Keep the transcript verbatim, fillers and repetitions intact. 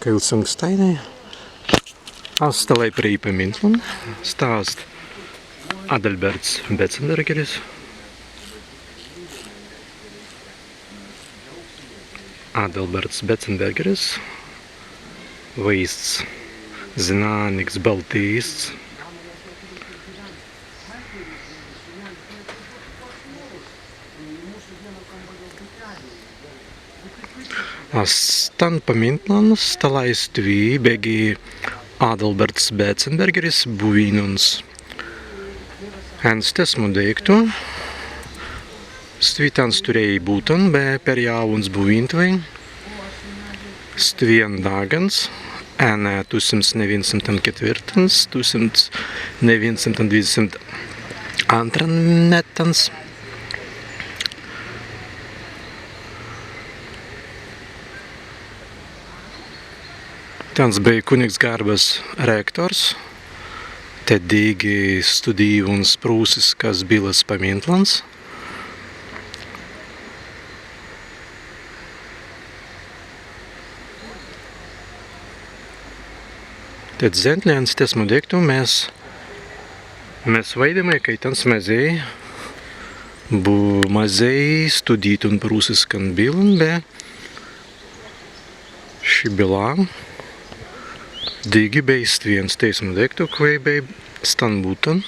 Kaīls ankstāinai. Ast stalāi prei pamintlan. Sta ast Adalberts Betzenbergeris. Adalberts Betzenbergeris, waīsts, zināniks baltīsts. Ast stan pamintlan stalāi stwi, beggi Adalberts Betzenbergeris buwinnuns en stesmu deīktu. Stwi tāns turēi buttan, be perjāwuns buwīntwei stwi en daggans, en, e, tūsimts newīnsimtan ketwirtans, tūsimts newīnsimtan dwidesimts āntran mettans. Tāns bēi Kunnegsgarbas rektors, tēt dīgi studīwuns prūsiskas billas pamintlans. Tēt zentli en stesmu deīktu mes, mes waīdimai, kāi tāns mazēi, bu-, mazēi studītun prūsiskan billan, be ši billa dīgi bēi stwi en stesmu deīktu, kwēi bēi stan buttan.